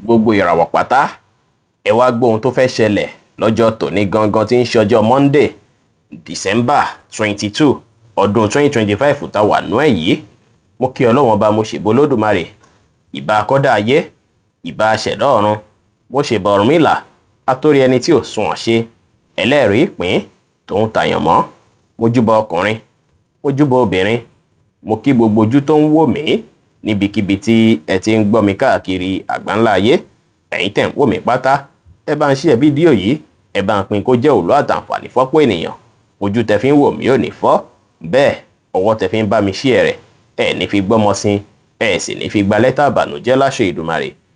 Gbogbo ìràwọ̀ pátá, ẹ wá gbọ́ ohun tó fẹ́ ṣẹlẹ̀ lọ́jọ́ tòní gangan tí ń ṣe ọjọ́ Monday, December 22, ọdún 2025 tá wà nú ẹ̀ yìí. Mo kí Ọlọ́run Ọba, mo ṣèbò Olódùmarè, ìbà akọ́dá ayé, ìbà aṣẹ̀dá ọ̀run, mo ṣèbà Ọ̀rúnmìlà, atórí ẹni tí ò sunwọ̀n ṣe, ẹlẹ́rìí ìpín tòun tàyàn mọ́. Mo júbà ọkùnrin, mo júbà obìnrin, mo kí gbogbo ojú tó ń wò mí níbikíbi tí ẹ ti ń gbọ́ mi káàkiri àgbáńlá ayé. Ẹ̀yin tẹ̀ ń wò mí pátá, ẹ bá ń share fídíò yìí, ẹ bá ń pín kó jẹ́ òlú àtàǹfààní fọ́pọ̀ ènìyàn. Ojú tẹ fi ń wò mí ò ní fọ́, bẹ́ẹ̀ ọwọ́ tẹ fi ń bá mi share rẹ̀, ẹ ní fi gbọ́mọ sin, ẹ sì ní fi gba lẹ́tà àbànújẹ́ láṣẹ Ìdùmarè.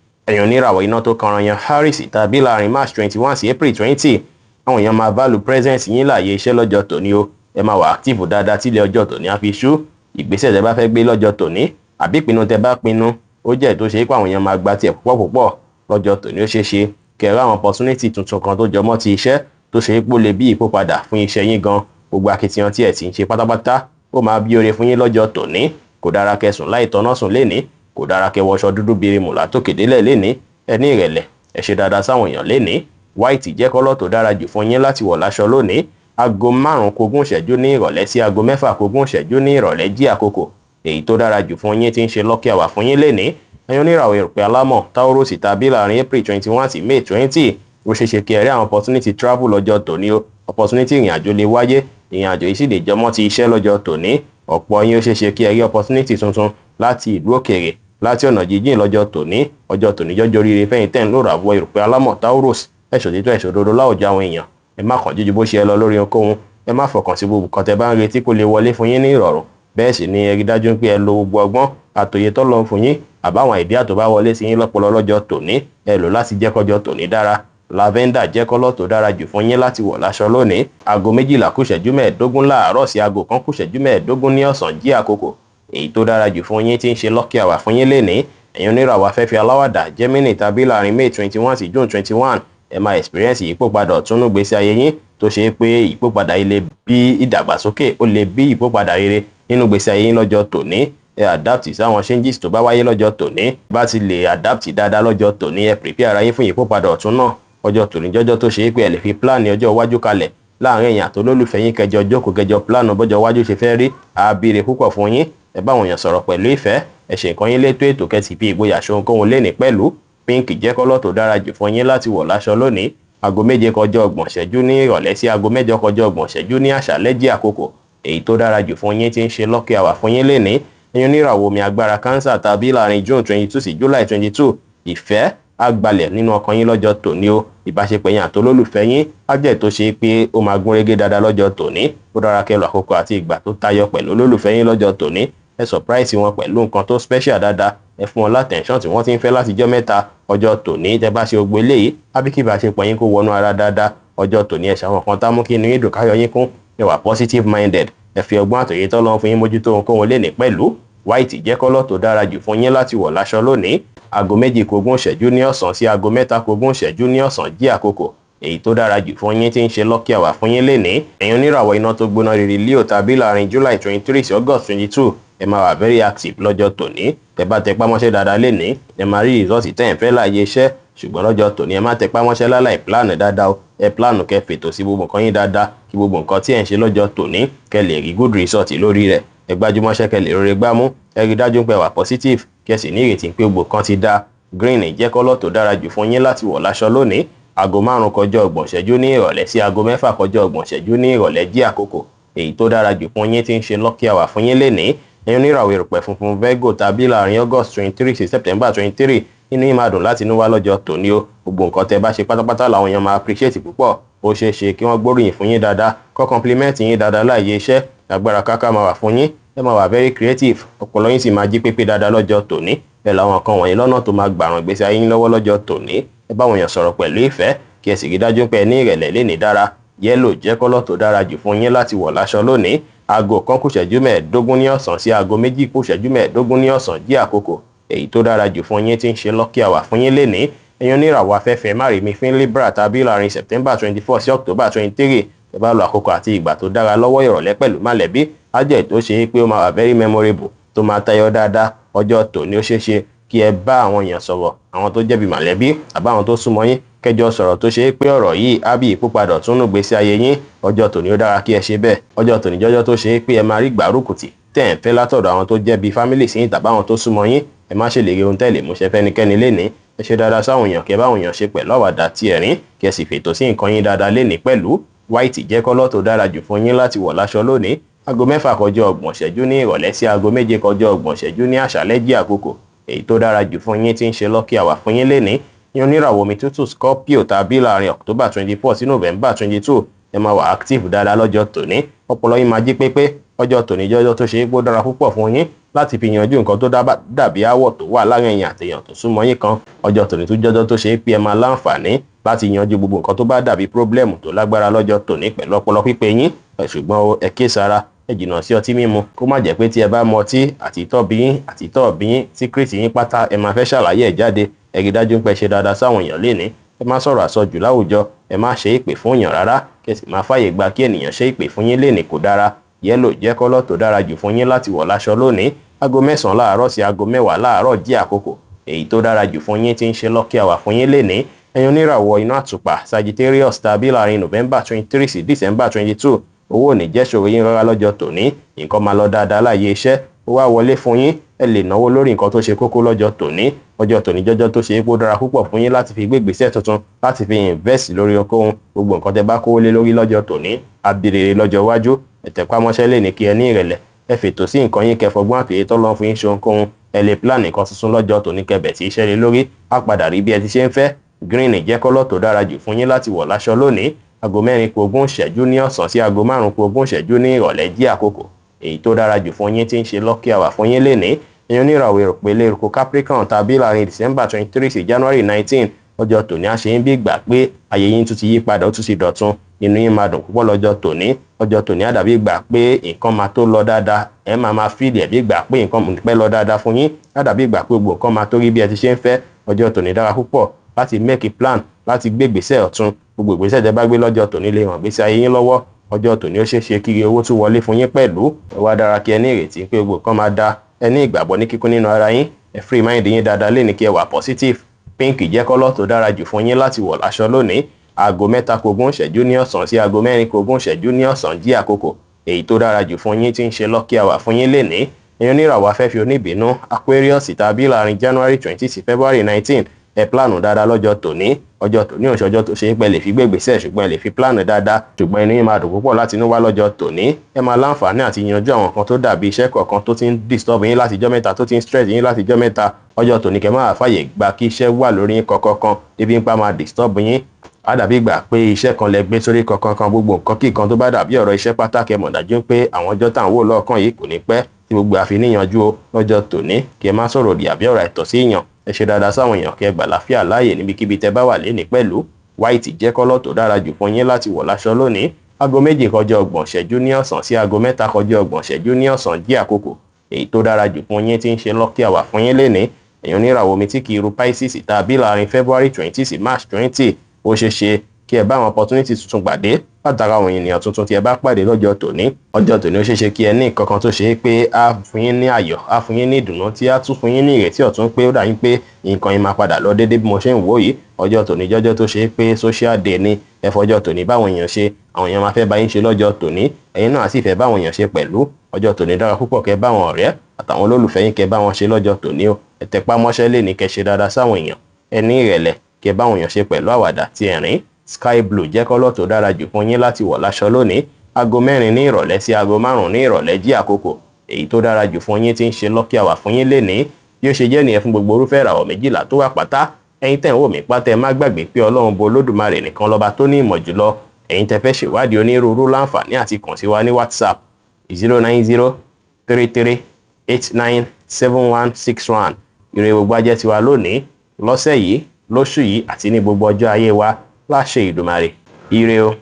Ẹ̀yin oníràwọ̀ iná tó kanran yan Aries tàbí láàrin March 21 sí April 20, àwọn èèyàn máa value presence yín láàyè iṣẹ́ lọ́jọ́ tòní o. Ẹ máa wà active dáadáa tílẹ̀ ọjọ́ tòní á fi ṣú. Ìgbésẹ̀ tẹ bá fẹ́ gbé lọ́jọ́ tòní àbí ìpinnu tẹ bá pinnu, ó jẹ́ tó ṣe é pé àwọn èèyàn máa gba tiẹ̀ púpọ̀ púpọ̀ lọ́jọ́ tòní. Ó ṣeé ṣe kẹ́ rí àwọn opportunity tuntun kan tó jọmọ́ ti iṣẹ́ tó ṣe é pé ó lè bí ìyípadà fún iṣẹ́ yín gan. Gbogbo akitiyan tí ẹ ti ń ṣe pátápátá, ó máa bí oore fún yín lọ́jọ́ tòní. Kò dára kẹ́ sùn láì tọ́nà sùn lénìí, kò dára kẹ́ wọṣọ dúdú birimù látòkè délẹ̀ lénìí. Ẹ ní ìrẹ̀lẹ̀, ẹ ṣe dáadáa sáwọn èèyàn lénìí. White jẹ́ colour tó dára jù fún yín láti wọ̀ láṣọ lónìí. Aago 4:20 ní ìrọ̀lẹ́ sí aago 5:20 ní ìrọ̀lẹ́ jí àkókò èyí tó dára jù fún yín tí ń ṣe lucky hour fún yín lénìí. Ẹ̀yin oníràwọ̀ erùpẹ̀ alámọ̀ Taurus tàbí láàrin April 21 sí May 20, ó ṣeé ṣe kí ẹ rí àwọn opportunity travel lọ́jọ́ tòní o. Opportunity ìrìn àjò lè wáyé, ìrìn àjò yìí sì lè jọmọ́ ti iṣẹ́ lọ́jọ́ tòní. Ọ̀pọ̀ yín, ó ṣeé ṣe kí ẹ rí opportunity tuntun láti ìlú òkèèrè, láti ọ̀nà jíjìn lọ́jọ́ tòní. Ọjọ́ tòní jọjọ́ oríire fẹ́yìn tẹ́ ń lò ràwọ̀ erùpẹ̀ alámọ̀ Taurus. Ẹ ṣòtítọ́, ẹ ṣòdodo láwùjọ àwọn èèyàn. Ẹ má kàn jú bó ṣe ẹ lọ lórí ohunkóhun. Ẹ má fọkàn sí gbogbo nǹkan tẹ́ bá ń retí kó lè wọlé fún yín ní ìrọ̀rùn. Bẹ́ẹ̀ sì ni ẹ rí dájú pé ẹ lo gbogbo ọgbọ́n àtòyè tọ́lọ́run fún yín àbáwọn idea tó bá wọlé sí yín lọ́pọlọ lọ́jọ́ tòní, ẹ lò láti jẹ́ kọjọ́ tòní dára. Lavender jẹ́ colour tó dára jù fún yín láti wọ̀ láṣọ lónìí. Aago 11:45 láàárọ̀ sí aago 1:15 ní ọ̀sán jí àkókò èyí tó dára jù fún yín tí ń ṣe lucky hour fún yín lénìí. Ẹ̀yin oníràwọ̀ afẹ́fẹ́ aláwàdà Gemini tàbí láàrin May 21 sí June 21, ẹ máa experience ìyípòpadà ọ̀tún nínú ìgbésí ayé yín tó ṣe é pé ìyípòpadà yìí lè bí ìdàgbàsókè, ó lè bí ìyípòpadà rere nínú ìgbésí ayé yín lọ́jọ́ tòní. Ẹ adapt sáwọn changes tó bá wáyé lọ́jọ́ tòní. Bá ti lè adapt dáadáa lọ́jọ́ tòní, ẹ prepare ara yín fún ìyípòpadà ọ̀tún náà. Ọjọ́ tòní jọjọ́ tó ṣe é pé ẹ lè fi plan ọjọ́ iwájú kalẹ̀ láàrin èèyàn tó lólùfẹ́ yín, kẹjọ jókòó, kẹjọ plan bọ́jọ́ iwájú ṣe fẹ́ rí, àbíire púpọ̀ fún yín. Ẹ bá àwọn èèyàn sọ̀rọ̀ pẹ̀lú ìfẹ́, ẹ ṣe nǹkan yín létò ètò, kẹsì fi ìgboyà ṣohunkóhun lénìí pẹ̀lú. Pink jẹ́ colour tó dára jù fún yín láti wọ̀ láṣọ lónìí. Aago 6:30 ní ìrọ̀lẹ́ sí aago 7:30 ní àṣálẹ́ jí àkókò èyí tó dára jù fún yín tí ń ṣe lucky hour fún yín lénìí. Ẹ̀yin oníràwọ̀ omi agbára Cancer tàbí láàrin June 22 sí July 22, ìfẹ́ á gbalẹ̀ nínú ọkàn yín lọ́jọ́ tòní o. Ìbáṣepọ̀ yín àtolólùfẹ́ yín á jẹ́ tó ṣe pé ó máa gún régé dáadáa lọ́jọ́ tòní. Ó dára kẹ́ lọ àkókò àti ìgbà tó tayọ pẹ̀lú olólùfẹ́ yín lọ́jọ́ tòní. Ẹ surprise wọn pẹ̀lú nǹkan tó special dáadáa, ẹ fún wọn l'attention tí wọ́n ti ń fẹ́ látijọ́ mẹ́ta. Ọjọ́ tòní, tẹ́ bá ṣe gbogbo eléyìí, á bí kí ìbáṣepọ̀ yín kó wọnú ara dáadáa. Ọjọ́ tòní, ẹ ṣàwọn kan tá mú kí inú yín dùn, káyọ̀ yín kún. Ẹ wà positive minded, ẹ fi ọgbọ́n àtòyè tọ́lọ́run fún yín mójútó ohunkóhun lénìí pẹ̀lú. White jẹ́ colour tó dára jù fún yín láti wọ̀ láṣọ lónìí. Aago 1:20 ní ọ̀sán sí aago 2:20 ní ọ̀sán jí àkókò èyí tó dára jù fún yín tí ń ṣe lucky hour fún yín lénìí. Ẹ̀yin oníràwọ̀ iná tó gbóná riri Leo tàbí láàrin July 23 sí August 22, ẹ máa wà very active lọ́jọ́ tòní. Tẹ́ bá tẹpá mọ́ṣẹ́ dáadáa lénìí, ẹ máa rí result tẹ́ ẹ̀ ń fẹ́ láàyè iṣẹ́. Ṣùgbọ́n lọ́jọ́ tòní, ẹ má tẹpá mọ́ṣẹ́ láláì plan dáadáa o. Ẹ plan, kẹ́ fètò sí gbogbo nǹkan yín dáadáa, kí gbogbo nǹkan tí ẹ̀ ń ṣe lọ́jọ́ tòní kẹ́ lè rí good result lórí rẹ̀. Ẹ gbájúmọ́ṣẹ́ kẹ́ lè rere gbámú. Ẹ rí dájú pé wà positive, kẹ́ sì ní ìrètí pé gbogbo kan ti dá. Green jẹ́ colour tó dára jù fún yín láti wọ̀ láṣọ lónìí. Aago 4:30 ní ìrọ̀lẹ́ sí aago 6:30 ní ìrọ̀lẹ́ jí àkókò èyí tó dára jù fún yín tí ń ṣe lucky hour fún yín lénìí. Ẹ̀yin oníràwọ̀ erùpẹ̀ funfun Virgo tàbí láàrin August 23 sí September 23, inú yín máa dùn láti inú wá lọ́jọ́ tòní o. Gbogbo nǹkan tẹ́ bá ṣe pátápátá làwọn èèyàn máa appreciate púpọ̀. Ó ṣeé ṣe kí wọ́n gbóríyìn fún yín dáadáa, kó compliment yín dáadáa láàyè iṣẹ́. Agbára káká máa wà fún yín, ẹ máa wà very creative, ọpọlọ yín sì máa jí pépé dáadáa lọ́jọ́ tòní. Ẹ làwọn kan wọ̀nyí lọ́nà tó máa gbàràn ìgbésí ayé yín lọ́wọ́ lọ́jọ́ tòní. Ẹ bá àwọn èèyàn sọ̀rọ̀ pẹ̀lú ìfẹ́, kí ẹ sì rí dájú pé ẹ ní ìrẹ̀lẹ̀ lénìí dára. Yellow jẹ́ colour tó dára jù fún yín láti wọ̀ láṣọ lónìí. Aago 1:15 ní ọ̀sán sí aago 1:45 ní ọ̀sán jí àkókò èyí tó dára jù fún yín tí ń ṣe lucky hour fún yín lénìí. Ẹ̀yin oníràwọ̀ afẹ́fẹ́ márìmí fín Libra tàbí láàrin September 24 sí October 23, ẹ bá lo àkókò àti ìgbà tó dára lọ́wọ́ ìrọ̀lẹ́ pẹ̀lú mọ̀lẹ́bí, á jẹ́ tó ṣe é pé ó máa wà very memorable, tó máa tayọ dáadáa. Ọjọ́ tòní, ó ṣeé ṣe kí Kí ẹ bá àwọn èèyàn sọ̀rọ̀, àwọn tó jẹ́ bí mọ̀lẹ́bí àbá àwọn tó súnmọ́ yín, kẹjọ sọ̀rọ̀ tó ṣe é pé ọ̀rọ̀ yìí á bí ìpópadà tún nù gbèsè ayé yín. Ọjọ́ tòní, ó dára kí ẹ ṣe bẹ́ẹ̀. Ọjọ́ tòní jọjọ́ tó ṣe é pé ẹ máa rí gbárùkùtì tẹ̀ ń fẹ́ látọ̀dọ̀ àwọn tó jẹ́ bí family sí yín tàbí àwọn tó súnmọ́ yín. Ẹ má ṣèlérí ohun tẹ́lẹ̀ múṣẹ fẹ́nikẹ́ni lénìí. Ẹ ṣe dáadáa sáwọn èèyàn, kí ẹ báwọn èèyàn ṣe pẹ̀lú àwàdà tí ẹ̀rín, kí ẹ sì fètò sí nǹkan yín dáadáa lénìí pẹ̀lú. White jẹ́ colour tó dára jù fún yín láti wọ̀ láṣọ lónìí. Aago 6:30 ní ìrọ̀lẹ́ sí aago 6:37 ní àṣálẹ́ jí àkókò èyí tó dára jù fún yín tí ń ṣe lucky hour fún yín lénìí. Ní oníràwọ̀ omi tútù Scorpio tàbí láàrin October 24 sí November 22, ẹ máa wà active dáadáa lọ́jọ́ tòní. Ọpọlọ yín máa jí pépé. Ọjọ́ tòní jọjọ́ tó ṣe é pé ó dára púpọ̀ fún yín láti fi yanjú nǹkan tó dàbí áwọ̀ tó wà láàrin ẹ̀yin àtèèyàn tó súnmọ́ yín kan. Ọjọ́ tòní tó jọjọ́ tó ṣe é pé ẹ máa láǹfààní láti yanjú gbogbo nǹkan tó bá dàbí problem tó lágbára lọ́jọ́ tòní pẹ̀lú ọpọlọ pípé yín. Ṣùgbọ́n ẹ ké sára, ẹ jìnnà sí ọtí mímu. Kó má jẹ́ pé tí ẹ bá mu ọtí, àti ìtọ́bi yín àti ìtọ́ọ̀bí yín, secret yín pátá, ẹ máa fẹ́ ṣàlàyé ẹ̀ jáde. Ẹ rí dájú pé ṣe dáadáa sáwọn èèyàn lénìí. Ẹ má sọ̀rọ̀ àsọjù láwùjọ, ẹ má ṣe ìpè fún èèyàn rárá, kí ẹ sì má fàyè gba kí ènìyàn ṣe ìpè fún yín lénìí, kò dára. Yellow jẹ́ colour tó dára jù fún yín láti wọ̀ láṣọ lónìí. Aago 9 láàárọ̀ sí aago 10 láàárọ̀ jí àkókò èyí tó dára jù fún yín tí ń ṣe lucky hour fún yín lénìí. Ẹ̀yin oníràwọ̀ iná àtùpà Sagittarius tàbí láàrin November 23 sí December 22, owó ò ní jẹ́ ṣòro yín rárá lọ́jọ́ tòní. Nǹkan máa lọ dáadáa láàyè iṣẹ́, ó wá wọlé fún yín. Ẹ lè náwó lórí nǹkan tó ṣe kókó lọ́jọ́ tòní. Ọjọ́ tòní jọjọ́ tó ṣe é kó dára púpọ̀ fún yín láti fi gbé ìgbésẹ̀ tuntun, láti fi invest lórí okòwò. Gbogbo nǹkan tẹ́ bá kówó lé lórí lọ́jọ́ tòní, abirere lọ́jọ́ iwájú. Ẹ tẹpá mọ́ṣẹ́ lè ní, kí ẹ ní ìrẹ̀lẹ̀, ẹ fètò sí nǹkan yín, kẹfọgbọ́n àtòyè tọ́lọ́ fún yín ṣe ohunkóhun. Ẹ lè plan nǹkan tuntun lọ́jọ́ tòní, kẹbẹ̀ tí iṣẹ́ lé lórí, á padà rí bí ẹ ti ṣe ń fẹ́. Green jẹ́ colour tó dára jù fún yín láti wọ̀ láṣọ lónìí. Aago 3:40 ní ọ̀sán sí aago 4:20 ní ìrọ̀lẹ́ jí àkókò èyí tó dára jù fún yín tí ń ṣe lucky hour fún yín lénìí. Ẹ̀yin oníràwọ̀ erùpẹ̀ eruku Capricorn tàbí láàrin December 23 sí January 19, ọjọ́ tòní á ṣe ń bí ìgbà pé ayé yín tún ti yí padà, ó tún ti dọ̀tun. Inú yín máa dùn púpọ̀ lọ́jọ́ tòní. Ọjọ́ tòní á dàbí ìgbà pé nǹkan máa tó lọ dáadáa. Ẹ máa máa feel ẹ̀ bí ìgbà pé nǹkan pẹ́ lọ dáadáa fún yín. Á dàbí ìgbà pé gbogbo nǹkan máa tó rí bí ẹ ti ṣe ń fẹ́. Ọjọ́ tòní dára púpọ̀ láti make a plan, láti gbé ìgbésẹ̀ ọ̀tun. Gbogbo ìgbésẹ̀ tẹ́ bá gbé lọ́jọ́ tòní lè ràn gbésí ayé yín lọ́wọ́. Ọjọ́ tòní, ó ṣeé ṣe kí owó tún wọlé fún yín pẹ̀lú. Ẹ wá dára kí ẹ ní ìrètí pé gbogbo nǹkan máa da. Ẹ ní ìgbàgbọ́ ní kíkún nínú ara yín. Ẹ free mind yín dáadáa lé ní, kí ẹ wà positive. Pink jẹ́ colour tó dára jù fún yín láti wọ̀ láṣọ lónìí. Aago 2:40 ní ọ̀sán sí aago 3:20 ní ọ̀sán jí àkókò èyí tó dára jù fún yín tí ń ṣe lucky hour fún yín lénìí. Ẹ̀yin oníràwọ̀ afẹ́fẹ́ oníbínú Aquarius tàbí láàrin January 20 sí February 19, ẹ plan dáadáa lọ́jọ́ tòní. Ọjọ́ tòní òṣè ọjọ́ tó ṣe é pẹ́ lè fi gbé ìgbésẹ̀, ṣùgbọ́n ẹ lè fi plan dáadáa. Ṣùgbọ́n inú yín máa dùn púpọ̀ láti inú wá lọ́jọ́ tòní. Ẹ máa láǹfààní àti yanjú àwọn nǹkan tó dàbí iṣẹ́ kọ̀ọ̀kan tó ti ń disturb yín láti ijọ́ mẹ́ta, tó ti ń stress yín láti ijọ́ mẹ́ta. Ọjọ́ tòní, kẹ́ máa fàyè gba kí iṣẹ́ wà lórí yín kọ̀ọ̀kan débi ń pa máa disturb yín. Á dàbí ìgbà pé iṣẹ́ kan lẹ gbé sórí kankan kan. Gbogbo nǹkan kí nǹkan tó bá dàbí ọ̀rọ̀ iṣẹ́ pàtàkì, ẹ mọ̀ dájú pé àwọn ọjọ́ tá à ń wò lọ́ọ̀kan yìí kò ní pẹ́ tí gbogbo àfi níyanjú o. Lọ́jọ́ tòní, kí ẹ má sọ̀rọ̀ òdì àbí ọ̀rọ̀ àìtọ́ sí èèyàn. Ẹ ṣe dáadáa sáwọn èèyàn, kí ẹ gbà láfíà láàyè níbikíbi tẹ bá wà lénìí pẹ̀lú. White jẹ́ colour tó dára jù fún yín láti wọ̀ láṣọ lónìí. Aago 2:30 ní ọ̀sán sí aago 3:30 ní ọ̀sán jí àkókò èyí tó dára jù fún yín tí ń ṣe lucky hour fún yín lénìí. Ẹ̀yin oníràwọ̀ omi tí kì í ru Pisces tàbí láàrin February 20 sí March 20, ó ṣeé ṣe kí ẹ bá àwọn opportunity tuntun pàdé látara àwọn ènìyàn tuntun tí ẹ bá pàdé lọ́jọ́ tòní. Ọjọ́ tòní, ó ṣeé ṣe kí ẹ ní nǹkan kan tó ṣe é pé á fún yín ní ayọ̀, á fún yín ní ìdùnnú, tí á tún fún yín ní ìrètí ọ̀tun pé ó dà yín pé nǹkan yín máa padà lọ déédéé bí mo ṣe ń wò yìí. Ọjọ́ tòní jọ́jọ́ tó ṣe é pé social day ni. Ẹ fọjọ́ tòní báwọn èèyàn ṣe. Àwọn èèyàn máa fẹ́ bá yín ṣe lọ́jọ́ tòní, ẹ̀yin náà sì fẹ́ báwọn èèyàn ṣe pẹ̀lú. Ọjọ́ tòní dára púpọ̀ kẹ́ báwọn ọ̀rẹ́ àtàwọn olólùfẹ́ yín, kẹ́ bá wọn ṣe lọ́jọ́ tòní o. Ẹ tẹpá mọ́ṣẹ́ lé ní, kẹ́ ṣe dáadáa sáwọn èèyàn, ẹ ní ìrẹ̀lẹ̀, kẹ́ báwọn èèyàn ṣe pẹ̀lú àwàdà ti ẹ̀rín. Sky blue jẹ́ colour tó dára jù fún yín láti wọ̀ láṣọ lónìí. Aago 4 ní ìrọ̀lẹ́ sí aago 5 ní ìrọ̀lẹ́ jí àkókò èyí tó dára jù fún yín tí ń ṣe lucky hour fún yín lénìí. Bí ó ṣe jẹ́ nìyẹn fún gbogbo orúfẹ́ ìràwọ̀ 12 tó wà pátá. Ẹ̀yin tẹ́ ń wò mí pátá, ẹ má gbàgbé pé Ọlọ́run bo Olódùmarè nìkan lọ́ba tó ní ìmọ̀ jùlọ. Ẹ̀yin tẹ́ fẹ́ ṣèwádìí onírúurú, láǹfààní àti kàn sí wa ní WhatsApp, 09033897161. Ire gbogbo ajẹ́ tiwa lónìí, lọ́sẹ̀ yìí, lóṣù yìí àti ní gbogbo ọjọ́ ayé wa láṣẹ Ìdùmarè. Ire o.